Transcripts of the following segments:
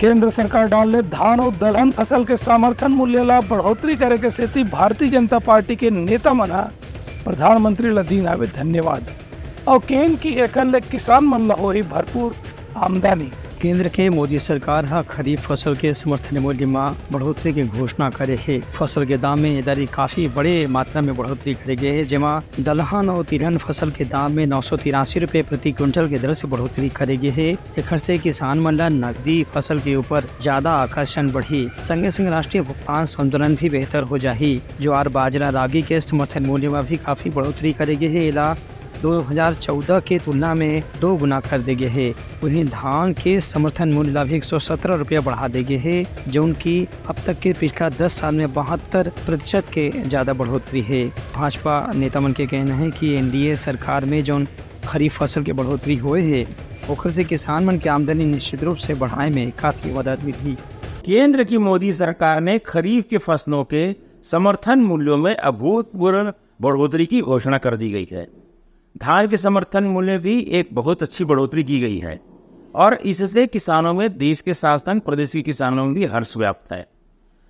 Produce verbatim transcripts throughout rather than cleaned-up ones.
केंद्र सरकार डाहर ले धान अउ दलहन फसल के समर्थन मूल्य ला बढ़ोतरी करे के सेती भारतीय जनता पार्टी के नेता मन ह प्रधानमंत्री ला दीन हावे धन्यवाद। अउ केहेन कि एखर ले किसान मन ला होही भरपूर आमदनी। केंद्र के मोदी सरकार ह खरीफ फसल के समर्थन मूल्य म बढ़ोतरी के घोषणा करे हे। फसल के दाम में ए दरी काफी बड़े मात्रा में बढ़ोतरी करे गे हे, जेमा दलहन अउ तिलहन फसल के दाम में नौ सौ तिरासी रुपये प्रति क्विंटल के दर से बढ़ोतरी करे गे हे। एखर से किसान मन ला नकदी फसल के ऊपर ज्यादा आकर्षण बढ़ही, संगे संग राष्ट्रीय भुगतान संतुलन भी बेहतर हो जाही। ज्वार, बाजरा, रागी के समर्थन मूल्य में भी काफी बढ़ोतरी करे गे हे। एला दो हज़ार चौदह के तुलना में दो गुना कर दे गे हे। वहीं धान के समर्थन मूल्य ला भी एक सौ सत्रह रुपया बढ़ा दे गे हे, जौन की अब तक के पिछला दस साल में बहत्तर प्रतिशत के ज्यादा बढ़ोतरी हे। भाजपा नेता मन के कहना है कि एनडीए सरकार में जौन खरीफ फसल के बढ़ोतरी होए हे, ओखर से किसान मन के आमदनी निश्चित रूप से बढ़ाए में काफी मदद मिलही। केंद्र की मोदी सरकार ने खरीफ की फसलों के समर्थन मूल्यों में अभूतपूर्व बढ़ोतरी की घोषणा कर दी गई है। धान के समर्थन मूल्य भी एक बहुत अच्छी बढ़ोतरी की गई है और इससे किसानों में, देश के साथ साथ प्रदेश के किसानों में भी हर्ष व्याप्त है।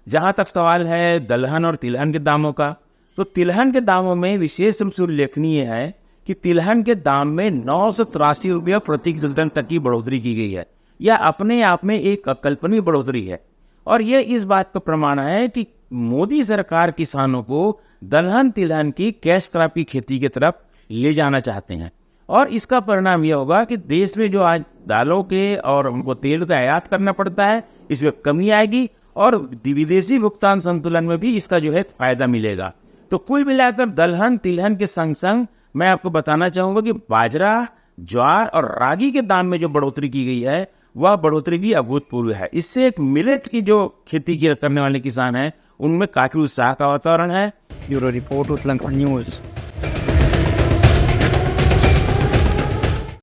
जहां तक सवाल है दलहन और तिलहन के दामों का, तो तिलहन के दामों में विशेष रूप से उल्लेखनीय है कि तिलहन के दाम में नौ सौ तिरासी रुपया प्रति क्विंटल तक की बढ़ोतरी की गई है। यह अपने आप में एक अकल्पनीय बढ़ोतरी है और यह इस बात का प्रमाण है कि मोदी सरकार किसानों को दलहन तिलहन की कैश क्रॉप की खेती की तरफ ले जाना चाहते हैं और इसका परिणाम यह होगा कि देश में जो आज दालों के और उनको तेल का आयात करना पड़ता है, इसमें कमी आएगी और विदेशी भुगतान संतुलन में भी इसका जो है फायदा मिलेगा। तो कुल मिलाकर दलहन तिलहन के संग संग मैं आपको बताना चाहूंगा कि बाजरा, ज्वार और रागी के दाम में जो बढ़ोतरी की गई है, वह बढ़ोतरी भी अभूतपूर्व है। इससे एक मिलेट की जो खेती की करने वाले किसान हैं, उनमें काफी उत्साह का वातावरण है। Bureau report, Uttarakhand news.